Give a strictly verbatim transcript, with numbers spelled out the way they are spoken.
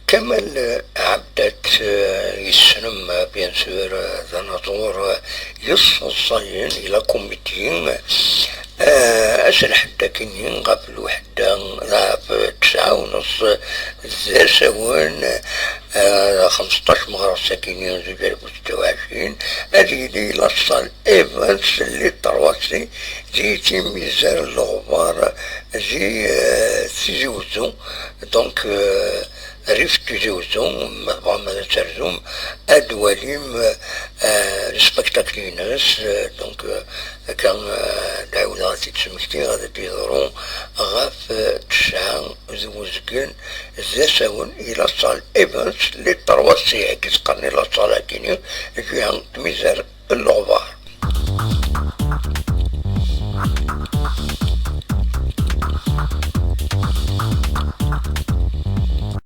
Kamal Ɛebdat, eh, yessnem, eh, bien sûr, eh, d anaẓur, eh, yesseḍsayen, il a commetté, eh, ass n lḥedd akkenni ɣef lweḥda, ɣef tesɛa u nneṣ d asawen, eh, xemseṭṭac meɣres akkenni zuǧ alaf u setta u ɛecrin, ad yili la salle Evans les Trois C di timizar n leɣbar di, eh, Tizi Wezzu. Donc, eh, rrif n Tizi Wezzu, ma tebɣam ad terzum, ad twalim, eh, le spectacle-ines, eh, donc, eh, akka, eh, ad ɛiwdeɣ ad t-id-smektiɣ, ad d-yeḍru ɣef, eh, tesɛa d uzgen d asawen i la salle Evans les Trois C, akka i s-qqaren i la salle akkenni, jiha n tmizar n leɣbar.